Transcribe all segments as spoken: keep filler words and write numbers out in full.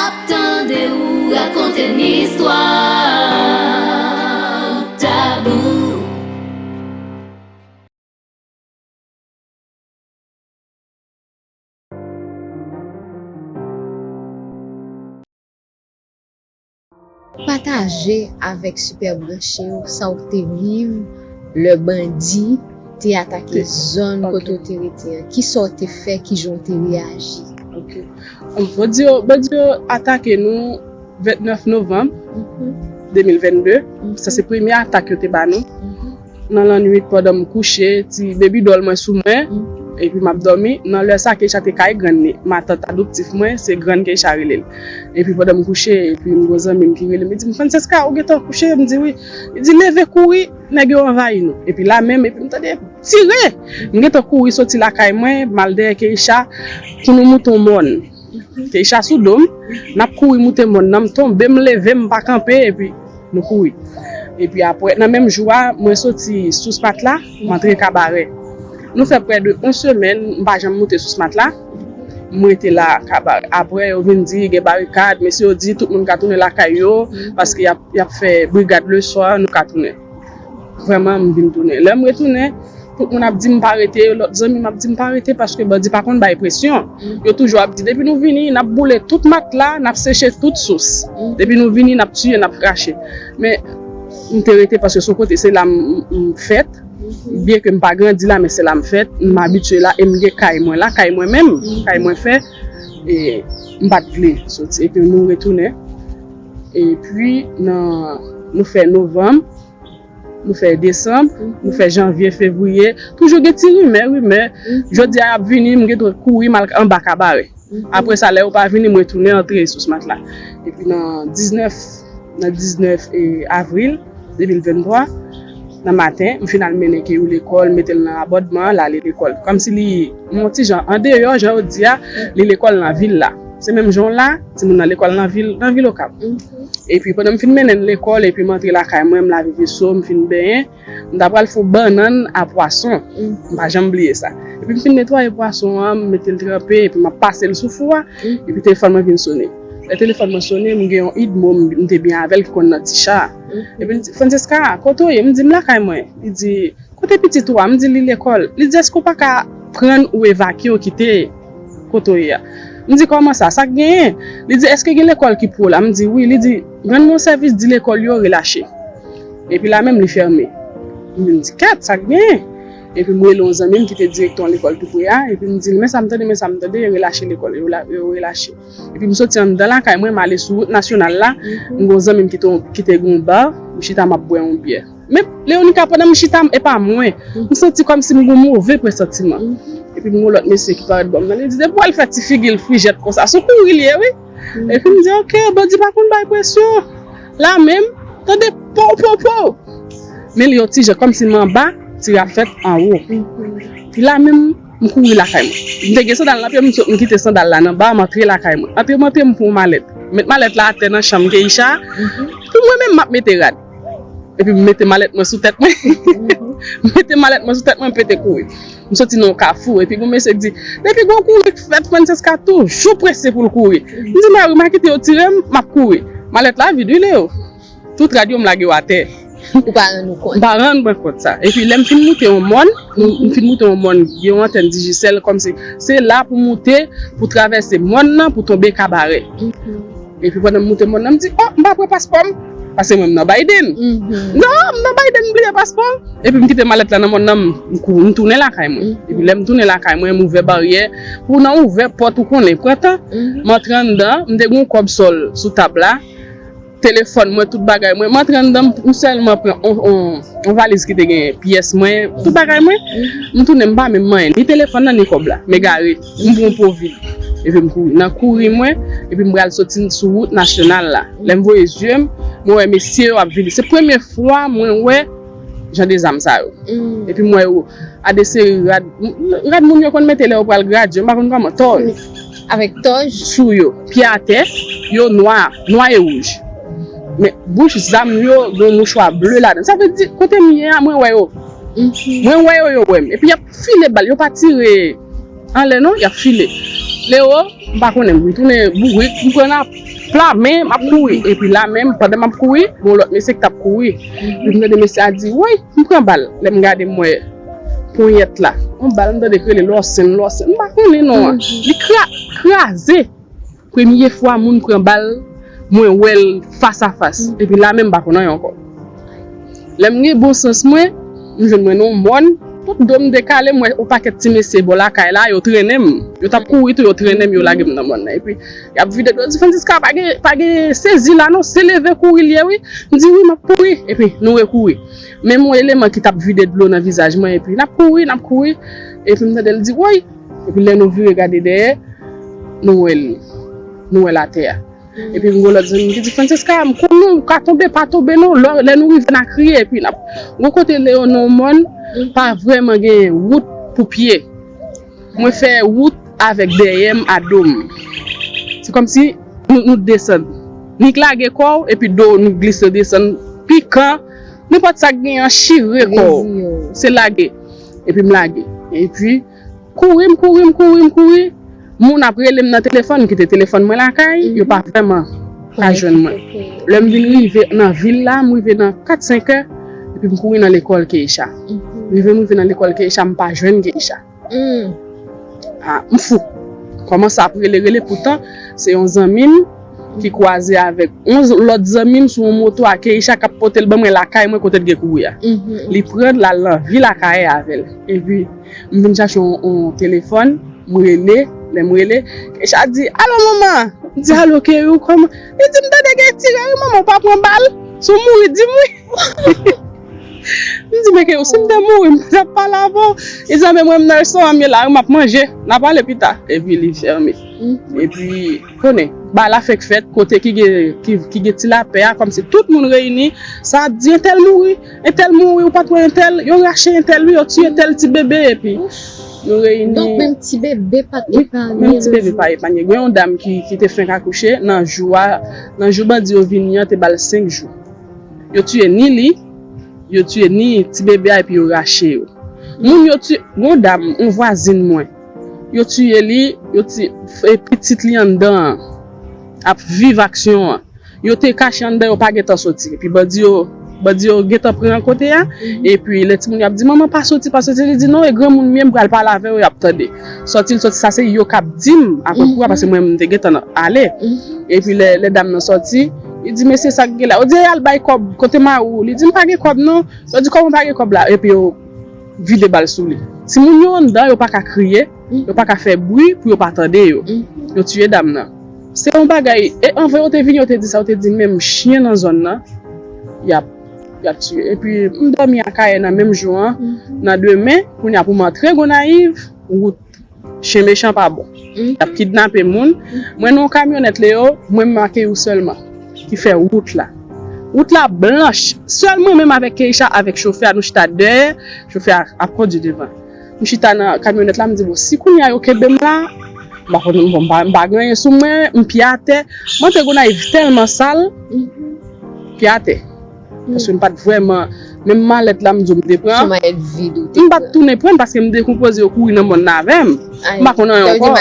Ap tande ou rakonte n istwa Tabou. Pataje avèk Super Branche yo sa w te viv lè bandi te atake zòn kote w te rete an. Kisa w te fè? Kijan w te reyaji? Ok. Bandi yo, bandi yo atake nou vennèf novanm de mil vennde. Sa se premye atak yo te ba nou. Nan lannwit, pandan m kouche, ti baby doll mwen sou mwen, epi m ap dòmi. Nan lè sa, Keisha te kay grann li. Matant adoptif mwen, se grann Keisha rele l. Epi pandan m kouche, epi m gon zanmi m ki rele m, li di m, "Francesca, ou gentan kouche?" M di, "Wi." Li di, "Leve kouri, nèg yo anvayi nou." Epi la menm, epi m tande tire. M gentan kouri soti lakay mwen, m al dèyè Keisha pou nou moute yon mòn. Keisha sou do m, n ap kouri moute mòn nan, m tonbe, m leve, m pa kanpe, epi nou kouri. Epi apre, nan menm jou a, mwen soti Sous Matla, m antre Kabarè. Nou fè prè de yon semèn, m pa janm moute Sous Matla. M rete la Kabarè. Apre, yo vin di gen barikad, mesye yo di tout moun ka tounen lakay yo, paske y ap, y ap fè brigad leswa, nou ka tounen. Vrèman, m vin tounen. Lè m retounen, tout moun ap di m pa rete, lòt zanmi m ap di m pa rete paske bandi pa konn bay presyon. Yo toujou ap di, "Depi nou vini, n ap boule tout matla, n ap seche tout sous. Depi nou vini, n ap tiye, n ap rache." Men, m te rete paske se yon kote, se la m, m, m fèt. Byen ke m pa grandi la, men se la m fèt. M abitye la e m gen kay mwen la, kay mwen menm, kay mwen fè. E m pa t vle soti. Epi nou retounen. Epi, nan, nou fè novanm. Nou fè desanm, nou fè janvye, fevriye. Toujou gen ti rimè, rimè. Jodi a, y ap vini, m gen dwa kouri m al anba Kabarè. Apre sa, lè yo pa vini, mwen tounen antre Sous Matla. Epi nan diznèf, nan diznèf, e, avril de mil venntwa, nan maten, m fin al mennen Keyou lekòl, mete l nan abòdman, l ale lekòl. Kòmsi li yon ti jan andeyò, jan yo di a, li lekòl nan vil la. Se menm jan w la, timoun nan lekòl nan vil, nan vil Okap. Epi pandan m fin mennen l lekòl, epi m antre lakay mwen, m lave veso, m fin benyen, m ta pral fè yon bannann a pwason. M pa janm bliye sa. Epi m fin netwaye pwason an, m mete l tranpe, epi m ap pase l sou fou a, epi telefòn mwen vin sone. Lè telefòn mwen sone, m gen yon idmo m, m te byen avè l ki konn nan Ticha. Epi l di, "Francesca, kote w ye?" M di, "M lakay mwen." Li di, "Kote pitit ou a?" M di, "Li lekòl." Li di, "Èske w pa ka pran n ou evakye w kite kote w ye a?" M di, "Kòman sa? Sa k genyen?" Li di, "Èske gen lekòl ki pwo la?" M di, "Wi." Li di, "Rann mwen sèvis, di lekòl yo relache." Epi la menm li fèmen. M di, "Kèt, sa k genyen?" Epi m rele yon zanmi m ki te direktè yon lekòl tou pre a, epi m di l, "Men sa m tande, men sa m tande, yo relache lekòl, yo la, yo relache." Epi m soti anndan lakay mwen, m ale sou wout nasyonal la, m gen yon zanmi m ki te, ki te gen yon ba, m chita m ap bwè yon byè. Men, Leonica, pandan m chita, m, e pa mwen. M santi kòmsi m gen yon move presantiman. Epi m gen yon lòt mesye ki parèt bò m nan, li di, "Depi w al fè ti figi l frijèt konsa, se kouri l ye, wi." Epi m di, "Ok, bandi pa konn bay presyon." La menm, tande pow, pow, pow. Men li yon ti jan kòmsi m anba, tire ap fèt anwo. Epi la menm, m kouri lakay mwen. M te gen sandal nan pye m, m sot, m kite sandal la nan ba, m antre lakay mwen. Antre, m antre, m pran yon malèt. Met malèt la atè nan chanm Keisha. Pou mwen menm, m ap mete rad. Epi m mete malèt mwen sou tèt mwen. M mete malèt mwen sou tèt mwen, m pete kouri. M soti nan yon kafou, epi gon mesye k di, "Depi gon kouri k fèt, Francesca toujou prese pou l kouri." M di, "Mari, m a kite yo tire m, m ap kouri." Malèt la vid, wi, Leo. Tout rad yo, m lage yo atè. Ou pa rann ou kont? M pa rann mwen kont sa. Epi lè m fin moute yon mòn, m, m fin moute yon mòn, gen yon antèn Digicel, kòmsi se la pou moute, pou travèse mòn nan, pou tonbe Kabarè. Epi pandan m moute mòn nan, m di, "Oh, m pa pran paspò m." Paske mwen, m nan Biden. Non, m nan Biden, m bliye paspò m. Epi m kite malèt la nan mòn nan, m, m kou-, m tounen lakay mwen. Epi lè m tounen lakay mwen, m ouvè baryè. Pou nan ouvè pòt, ou konnen, pran tan. M antre anndan, m te gen yon kòb sòl sou tab la. Telefòn mwen, tout bagay mwen. M antre anndan, m, m sèlman pran on, on, on valiz ki te gen pyès mwen, tout bagay mwen. M tounen, m pa menm manyen, ni telefòn nan, ni kòb la. M egare, m pran po vid. Epi m kouri. Nan kouri mwen, epi m pral soti sou wout nasyonal la. Lè m voye zye m, mwen wè mesye yo ap vini. Se premye fwa mwen wè jan de zam sa yo. Epi m wè yo a de seri rad, rad moun yo konn mete lè yo pral gradye, m pa konn kòman, tòj. Avèk tòj? Sou yo, pye atè, yo nwa, nwa e wouj. Men bouch zam yo gen mouchwa ble ladan. Sa vle di, kote m ye a, mwen wè yo. Mwen wè yo, yo wè m. Epi y ap file bal, yo pa tire anlè non, y ap file. Lewo, m pa konnen, m tounen bourik, m pran nan pla men, m ap kouri. Epi la menm, pandan m ap kouri, gon lòt mesye ki t ap kouri. Epi m tande mesye a di, woy, m pran bal. Lè m gade, m wè ponyèt la. Yon bal, m tande k rele Lòsen, Lòsen. M pa konnen non an. Li kra-, kraze. Premye fwa moun pran bal, mwen wè l fas a fas. Epi la menm m pa konn anyen ankò. Lè m gen bon sans mwen, m jwenn mwen nan yon mòn, tout do m dekale, m wè yon pakèt ti mesye bò lakay la, yo trennen m. Yo t ap kouri tou, yo trennen m, yo lage m nan mòn nan. Epi, y ap vide dlo, di, Francisca, pa gen, pa gen sezi la non, se leve kouri l ye wi. M di, wi, m ap kouri. Epi, nou rekouri. Menm yon eleman ki t ap vide dlo nan vizaj mwen, epi n ap kouri, n ap kouri. Epi, m tande l di, woy! Epi, lè nou vire gade dèyè, nou wè l, nou wè l atè a. Epi m gon lòt zanmi m ki di, Francisca, m konnen w ka tonbe, pa tonbe non. Lè, lè nou rive, n a kriye, epi n ap. Gon kote Lewo nan yon mòn, pa vrèman gen wout pou pye. Mwen fè wout avèk dèyè m a do m. Se kòmsi nou, nou desann. Nik lage kò w, epi do w, nou glise desann. Pikan, nenpòt sa k gen an, chire kò w. Se lage. Epi m lage. Epi, kouri, m kouri, m kouri, m kouri. Moun ap rele m nan telefòn, m kite telefòn mwen lakay, yo pa vrèman ka jwenn mwen. Lè m vin rive nan vil la, m rive nan kat, senk è, epi m kouri nan lekòl Keisha. Rive m rive nan lekòl Keisha, m pa jwenn Keisha. Ah, m fou. Kòmanse ap rele, rele, poutan se yon zanmi m ki kwaze avèk yon lòt zanmi m sou yon moto a Keisha k ap pote l ban mwen lakay mwen kote l gen kouri a. Li pran l al nan vil Akayè avè l. Epi, m vin chache yon, yon telefòn, m rele, lè m rele, Keisha di, alo manman! M di, alo Keri, ou kòman? Li di, m tande gen tirè wi manman, ou pa pran bal? Si w mouri, di m wi. M di, men Keri, si m te mouri, m pa t ap pale avè w. Li di, men mwen, m nan restoran m ye la wi, m ap manje, n a pale pita. Epi li fèmen. Epi, konnen, bagay la fèk fèt, kote ki gen, ki, ki gen ti lapè a, kòmsi tout moun reyini, sa ap di, entèl mouri, entèl mouri, ou pa t wè entèl, yo rache entèl wi, yo tiye tèl ti bebe, epi nou reyini. Donk, menm ti bebe pa t epanye. Menm ti bebe pa epanye. Gen yon dam ki, ki te fenk akouche, nan jou a, nan jou bandi yo vini an, te ba l senk jou. Yo tiye ni li, yo tiye ni ti bebe a, epi yo rache yo. Moun yo tiye, yon dam, yon vwazin mwen, yo tiye li, yo tiye, e pitit li anndan an, ap viv aksyon an. Yo te kache anndan, yo pa gentan soti. Epi bandi yo, bandi yo gentan pran kote a. Epi lè timoun yo ap di, manman, pa soti, pa soti, li di, non, e granmoun m ye, m pral pale avè yo, y ap tande. Sòti l sòti, sa se yo k ap di m, apre kou a, paske mwen, m te gentan ale. Epi lè, lè dam nan sòti, li di, mesye, sa k gen la? Yo di, al bay kòb, kote mari w? Li di, m pa gen kòb, non. Yo di, kòman w pa gen kòb la? Epi yo vide bal sou li. Timoun yo anndan, yo pa ka kriye, yo pa ka fè bri pou yo pa tande yo. Yo tiye dam nan. Se yon bagay, e anvan yo te vini, yo te di sa, yo te di menm chen nan zòn nan, y ap, y ap tiye. Epi m dòmi Akayè nan menm jou an, nan demen, kounye a pou m antre Gonayiv, wout chen mechan pa bon. Y ap kidnape moun. Mwen nan yon kamyonèt Leo, mwen m ak Keri sèlman ki fè wout la. Wout la blanch. Sèl mwen menm avèk Keisha, avèk chofè a, nou chita dèyè, chofè a ap kondui devan. M chita nan kamyonèt la, m di, bon, si kounye a yo kenbe m la, m pa konn, bon, m pa, m pa gen anyen sou mwen, m pye atè. M antre Gonayiv tèlman sal, pye atè. Paske m pa t vrèman, menm malèt la, m di w m te pran. Se malèt vid ou te pran. M pa t tounen pran l paske m dekonpoze, yo kouri nan mòn nan avè m. M pa konn anyen ankò.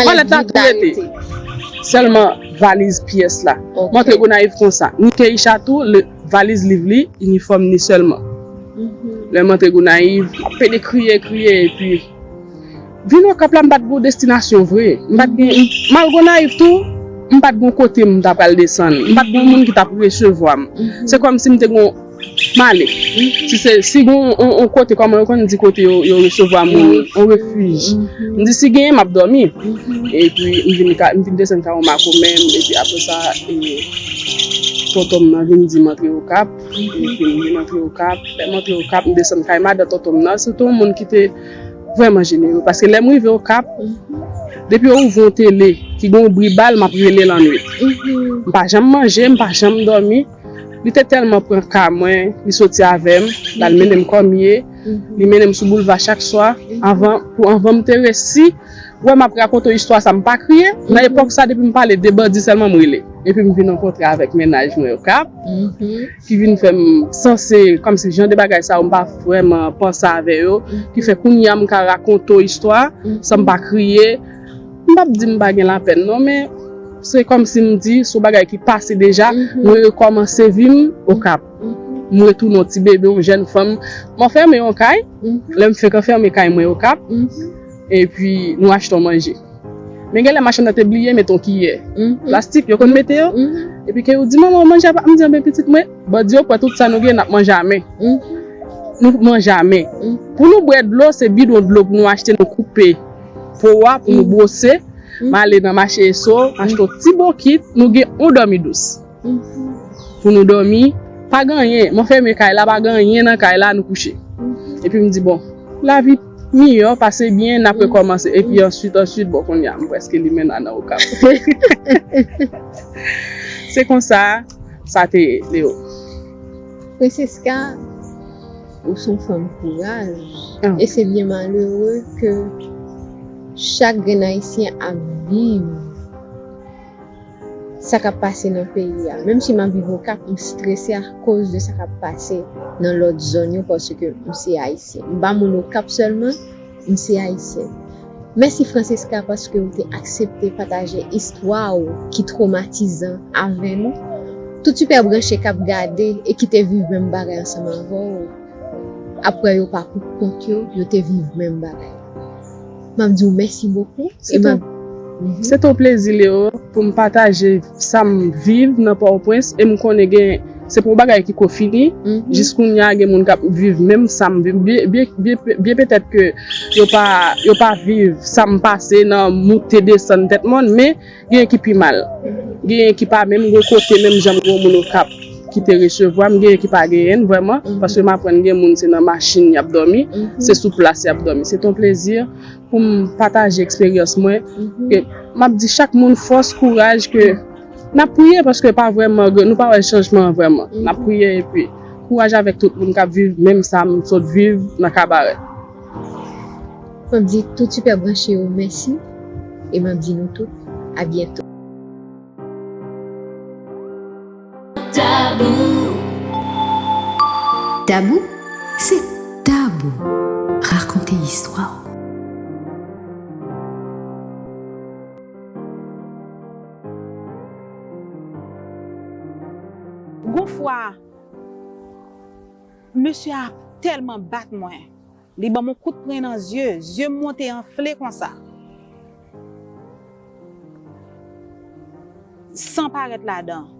Malèt la tou rete. Sèlman valiz pyès la. M antre Gonayiv konsa. Ni Keisha tou, valiz liv li, inifòm ni sèlman. Lè m antre Gonayiv, m ap pede kriye, kriye, epi vin Okap la, m pa t gen yon destinasyon vre. M pa t gen, m al Gonayiv tou, m pa t gen yon kote m ta pral desann. M pa t gen yon moun ki t ap resevwa m. Se kòmsi m te gen yon, m ale. Si se, si gen yon, yon, yon kote, kòman yo konn di kote yo, yo resevwa moun, yon refij. M di, si genyen, m ap dòmi. Epi, m vin ka, m vin desann Kawomako menm, epi apre sa, e, tonton m nan vin di m antre Okap. Epi, m vin antre Okap. Lè m antre Okap, m desann kay madan tonton m nan. Se te yon moun ki te vrèman jenere. Paske lè m rive Okap, depi yo ouvri yon tele ki gen yon bri bal, m ap rele lannwit. M pa janm manje, m pa janm dòmi. Li te tèlman pran ka mwen, li soti avè m, l al mennen m kòmye, li mennen m sou boulva chak swa, anvan, pou anvan m te resi, wè m ap rakonte w istwa sa, m pa kriye. Nan epòk sa, depi m pale de bandi sèlman, m rele. Epi m vin rankontre avèk mennaj mwen Okap, ki vin fè m sanse, kòmsi jan de bagay sa yo, m pa vrèman panse avè yo, ki fè kounye a m ka rakonte w istwa san m pa kriye. M p ap di m pa gen lapèn non, men se kòmsi m di, se yon bagay ki pase deja, mwen rekòmanse vi m Okap. M retounen yon ti bebe, yon jèn fanm. M anfèmen yon kay, lè m fenk anfèmen kay mwen Okap, epi nou achte yon manje. Men genlè machann nan te bliye mete yon kiyè plastik, yo konn mete yo. Epi ke yo di, "Manman, manje a pa," m di, "Anben pitit mwen, bandi yo pran tout sa nou gen, n ap manje a men." Nou manje a men. Pou nou bwè dlo, se bidon dlo pou nou achte, nou koupe po a pou nou bwose. M ale nan mache Eso, m achte yon ti bokit, nou gen yon dòmi dous. Pou nou dòmi, pa gen anyen. M anfèmen kay la, pa gen anyen nan kay la, nou kouche. Epi m di, "Bon, lavi miyò, pase byen, n ap rekòmanse." Epi answit, answit, bon, kounye a, m prèske limena nan Okap. Se konsa sa te ye, Leo. Francesca, ou se yon fanm kouraj. E se byen malere ke chak grenn Ayisyen ap viv sa k ap pase nan peyi a. Menm si m ap viv Okap, m strese akoz de sa k ap pase nan lòt zòn yo, paske m se Ayisyen. M pa moun Okap sèlman, m se Ayisyen. Mèsi Francesca paske ou te aksepte pataje istwa ou ki twomatizan avè nou. Tout Sipè Branche k ap gade e ki te viv menm bagay ansanm avè w, apre yo pa pou kont yo, yo te viv menm bagay. M ap di w mèsi bokou. Se te yon plezi, Leo, pou m pataje sa m viv nan Pòtoprens e m konnen gen, se pa yon bagay ki ko fini. Jis kounye a, gen moun k ap viv menm sa m viv. Byen, byen, byen, byen petèt ke yo pa, yo pa viv sa m pase nan moute desann tèt mòn, men genyen ki pi mal. Genyen ki pa menm gen kote, menm jan m gen yon moun Okap ki te resevwa m, genyen ki pa genyen l vrèman, paske m aprann gen moun se nan machin y ap dòmi, se sou plas y ap dòmi. Se te yon plezi pou m pataje eksperyans mwen. E m ap di chak moun fòs, kouraj, ke n ap priye paske pa vrèman, nou pa wè chanjman an vrèman. N ap priye epi kouraj avèk tout moun k ap viv menm sa m sot viv nan Kabarè. M ap di tout Sipè Branche yo mèsi e m ap di nou tout a byento. Tabou. Tabou, se tabou. Rakonte istwa w. Gon fwa, mesye a tèlman bat mwen. Li ban m yon kout pwen nan zye, zye m monte anfle konsa. San parèt ladan.